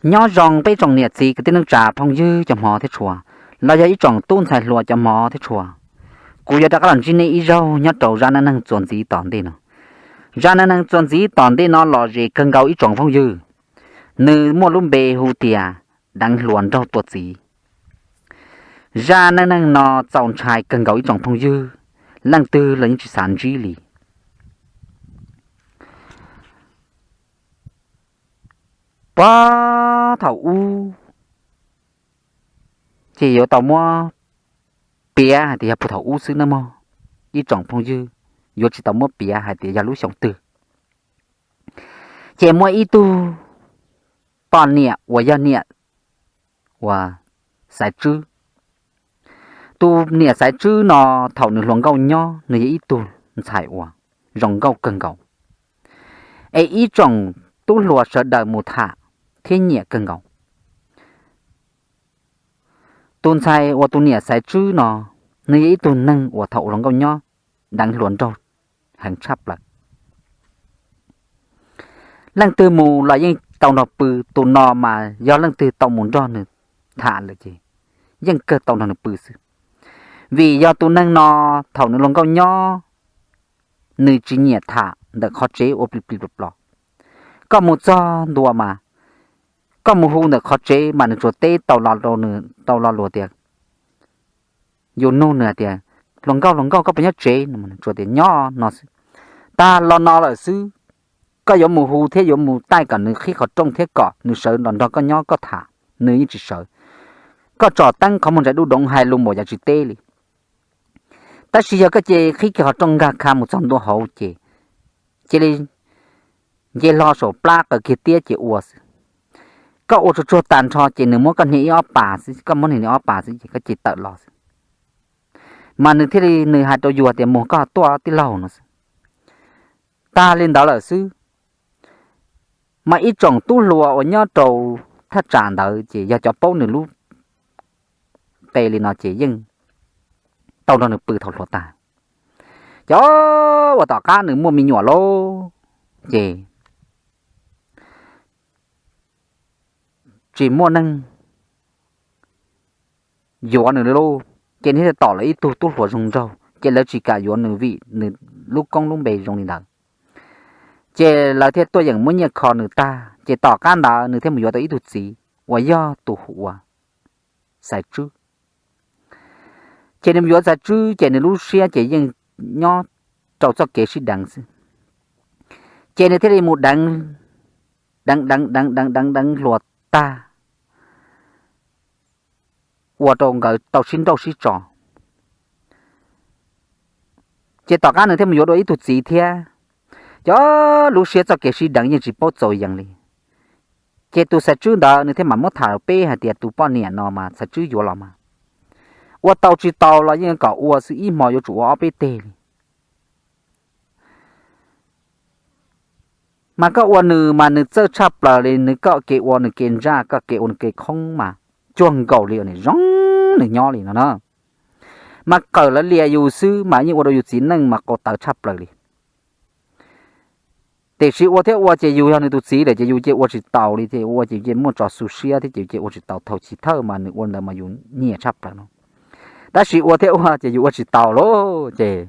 Nyob zoo peb tsoom niam txiv kwv tij neej tsa phooj ywg cov hmov thiab tshua, los yog ib tsoom tub ntxhais hluas cov hmov thiab tshua. Kuv yuav rov qab los ntsib nej ib zaug nyob rau zaj neej neeg txuas ntxiv tom ntej no. Zaj neej neeg txuas ntxiv tom ntej no los ze kawg nkaus ib tsoom phooj ywg, nws muaj lub npe hu tias Deev Hluas Nraug Tua Txiv. Zaj neej neeg no txaus ntshai kawg nkaus ib tsoom phooj ywg, leej twg los yeej tsis xav ntsib li. Puag thaum ub, ces yuav tau muab piav hais tias yog puag thaum ub xwb nawb mog, ib tsoom phooj ywg, yuav tsis tau muab piav hais tias yog lub xyoo twg. Ces muaj ib tug poj niam uas yog niam uas Xaiv Tswb. Tus niam Xaiv Tswb no, thaum nws hluas nkauj nyob nws yog ib tug ntxhais uas zoo nkauj kawg nkaus, es ib tsoom tub hluas sawv daws mus tham thiab nyiam kawg nkaus. Tus ntxhais uas tus niam Xaiv Tswb no, nws yog ib tug neeg uas thaum hluas nkauj nyob deev hluas nraug heev tshaj plaws. Leej twg mus los yeej tau nrog pw, tus no mas yog leej twg tau mus nrog nws tham lawm ces yeej kawg tau nrog nws pw xwb. Vim yog tus neeg no thaum nws hluas nkauj nyob, nws tsis nyiam tham ntawm qhov tsev ua plig plig plos plos. Koj mus txog ntua mas, koj mus hu ntawm qhov tsev mas nws tsuas teb tau lo lus tias, yus nug nws hais tias, hluas nkauj, hluas nkauj, koj puas nyob tsev? Nws tsuas tias nyob no xwb. Tag lo no lawm xwb, koj yuav mus hu thiab yuav mus taij kom nws qhib qhov rooj thiab kom nws sawv los nrog koj nyob koj tham, nws yeej tsis sawv. Koj tsom teeb qhov muag ntsais dub doov hais lus npaum cas tsis teb li. Tab sis yog koj cia li qhib kiag qhov rooj nkag kha mus txog ntua hauv ces cia li nce hlo saum plab qaws kiag tiab ces ua xwb. Koj ua tsuag tsuag tag nrho ces nws muab koj hnia ib ob pas xwb, koj muab nws hnia ob pas xwb ces koj cia li tawm los xwb. Mas nws thiaj li nws hais rau yus tias, mus koj tuaj tij laug no xwb. Tag li ntawd lawm xwb, mas ib tsoom tub hluas uas nyob rau thaj tsam ntawd ces yog cov paub nws lub qe li no ces yeej tau nrog nws pw thaum hluas tag. Ces uas tom qab nws muaj me nyuam lauj, ces tsis muaj neeg yuav nws li lauj. Ces nws thiaj tom lawv ib tug tub hluas zoo nraug, ces lawv tsis kam yuav nws vim nws lub koob lub npe zoo li ntawd. Ces lawv thiaj tuaj yeem muab nyiaj kho nws tag, ces tom qab ntawd nws thiaj mus yuav tau ib tug txiv uas yog tus hu ua Xaiv Tswb. Ces nws mus yuav Xaiv Tswb ces nws lub siab ces yeej nyob rau txoj kev sib deev xwb. Ces nws thiaj li mus deev, deev deev deev deev deev deev hluas tag, ua rau nkawd tau sib nrauj sib tso. Ces tom qab nws thiaj mus yuav dua ib tug txiv thiab. Ces lub siab txoj kev sib deev yeej tsis paub txaus yees li. Ces tus Xaiv Tswb ntawd nws thiaj mam muab tham peb hais tias tus poj niam no mas Xaiv Tswb yuav los mas ua tau tsis tau los yeej kom ua xwb, ib hmo yuav tsum ua ob peb teg li. Mas koj ua nws mas nws txawj tshaj plaws li, nws koj kev ua nws kev ntsaj, koj kev ua nws kev khoob mas cuag nkaus li nws zoo nws nyob li no na. Mas qawm lawv lias yus xwb mas yeej ua rau yus txiv neej mas qau tawv tshaj plaws li. Tiam sis ua thiab ua ces yus yog nws tus txiv lawm ces yus cia ua tsis taus li, ces ua ces cia muaj tso xu siab thiab ces cia ua tsis taus, thaum chiv thawj mas nws ua ntawd mas yus nyiam tshaj plaws no. Tab sis ua thiab ua ces yus ua tsis taus lauj, ces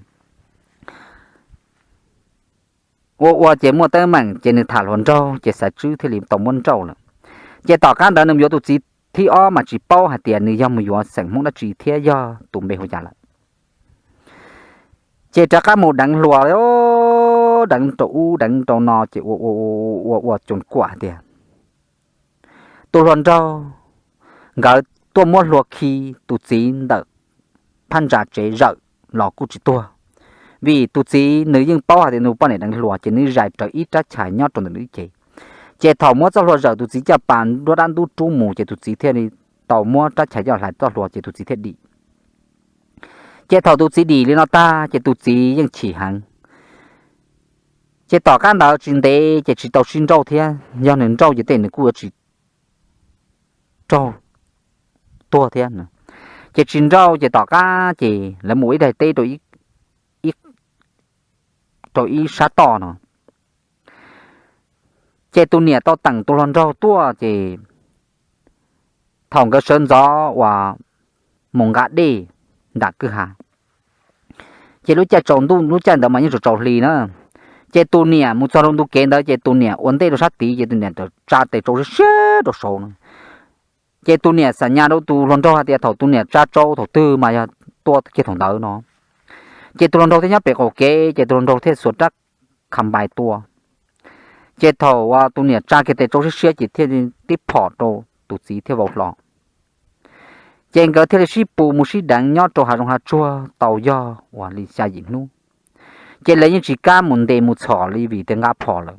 ua ua ces muaj teeb meem ces nws tham hluas nraug ces Xaiv Tswb thiaj li tau muab nrauj lawm. Ces tom qab ntawd nws mus yuav tus txiv thib ob mas tsis paub hais tias nws yog mus yuav xeem Hmoob dab tsi thiab yog tus npe hu cas lawm. Ces rov qab mus deev hluas, deev rau ub deev rau no ces ua ua ua ua cuam kuam hais tias tus hluas nraug nkawd tuaj muab hlua khi tus txiv ntawm phab ntsa tsev zawm los kuj tsis tuag. Vim tus txiv nws yeej paub hais tias nws poj niam deev hluas ces nws zais rawv ib rab chais nyob rau ntawm nws ib ce. Ces thaum muab txoj hlua zawm tus txiv caj pas nruab dab ntub rub mus ces tus txiv thiaj li tau muab rab chais coj hlais txoj hlua ces tus txiv thiaj dim. Ces thaum tus txiv dim li no tag ces tus txiv yeej chim heev. Ces tom qab ntawd tsis ntev ces tsis tau sib nrauj thiab, yog nws nrauj ces tej nws kuj yuav tsis raug tuag thiab. Ces tsis nrauj ces tom qab ces lawv mus ua ib daim teb rau ib sab toj no. Ces tus niam tau teem tus hluas nraug tuaj ces thaum nkawd sawv ntxov uas mus nqa dej nram kwj ha, ces lub caij tsaus ntuj lub caij ntawd mas yeej tsaus tsaus hli na. Ces tus niam mus txog rau ntu kev ntawd ces tus niam ua ntej rau sab tid ces tus niam tsa tes tsau siab siab rau saud no. Ces tus niam xam nyas rau tus hluas nraug hais tias thaum tus niam tsa tsau thaum twg mas yog tua kiag thaum ntawd no. Ces tus hluas nraug thiaj nyob pem qaum kev ces tus hluas nraug thiaj xuas rab kha npais tua. Ces thaum tus niam tsa kiag tes tsau siab siab ces thiaj tib phom rau tus txiv thiaj vau hlo. Ces nkawd thiaj li sib pus mus sib deev nyob rau hav zoov hav tsuag tau yog uas li xya yim hnub. Ces lawv yeej tsis kam mus ntes mus txhom li vim tias nqa phom lawm.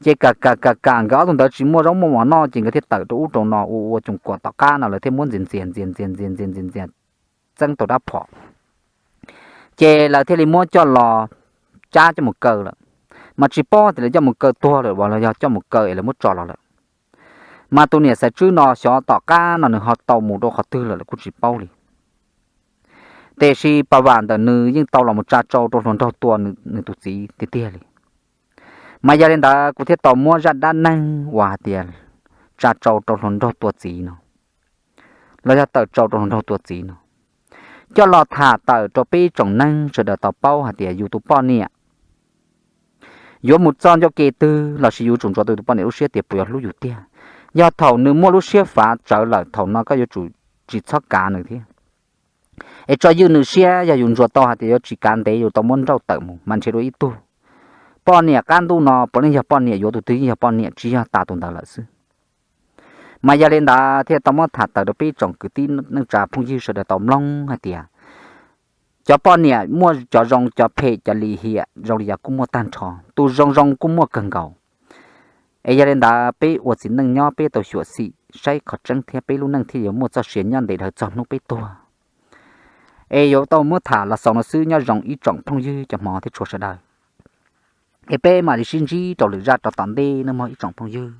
Ces kam kam kam kam nkawd ob tug ntawd tsis muaj zaub muaj mov noj ces nkawd thiaj tawm rau ub rau no ua ua coos kuam tom qab no lawv thiaj muab ntxias ntxias ntxias ntxias ntxias ntxias ntxias ntxias txeeb tau rab phom. Ces lawv thiaj li muab coj los cab coj mus kaw lawm. Mas tsis paub tias lawv coj mus kaw tuag lawm los yog coj mus kaw es lawv muab tso los lawm. Mas tus niam Xaiv Tswb no xyov tom qab no nws ho tau mus rau qhov twg lawm los kuj tsis paub li. Tiam sis pas vam ntawm nws yeej tau los mus tsa tsau rau hluas nraug tua nws tus txiv tiag tiag li. Mas yog li ntawd kuv thiaj tau muab zaj dab neeg uas hais tias tsa tsau rau hluas nraug tua txiv no, los yog tawm tsau rau hluas nraug tua txiv no, coj los tham tawm rau peb ib tsoom neeg sawv daws tau paub hais tias yus tus poj niam yuav mus txog ncua ke twg los sis yus tsum ntsuas tau yus tus poj niam lub siab tias puas yuav hlub yus tiag. Yog thaum nws muaj lub siab fav tsawv lawm thaum no koj yuav tsum tsis txhob kav nws thiab. Es tso ywj nws siab, yog yus ntsuas tau hais tias yuav tsis kav ntev yus tau muab nrauj tawm mus mas ntshe dua ib tug. Poj niam qab ntuj no puav leej yog poj niam, yuav tus twg yeej yog poj niam, tsis yog tas tus ntawd lawm xwb. Mas yog li ntawd thiaj tau muab tham tawm rau peb tsoom kwv tij neej tsa phooj ywg sawv daws tau mloog hais tias cov poj niam muaj cov zoo cov phem cov lim hiam zoo li cas kuj muaj tag nrho, tus zoo zoo kuj muaj kawg nkaus. Es yog li ntawd peb ua txiv neej nyob peb tau xyuam xim saib qhov tseeb thiab peb lub neej thiaj yuav muaj txoj sia nyob ntev dhawv txog hnub peb tuag. Es yuav tau muab tham los xaus no xwb, nyob zoo ib tsoom phooj ywg cov hmov thiab tshua sawv daws. Es peb mam li sib ntsib rau lwm zaj rau tom ntej nawb mog ib tsoom phooj ywg.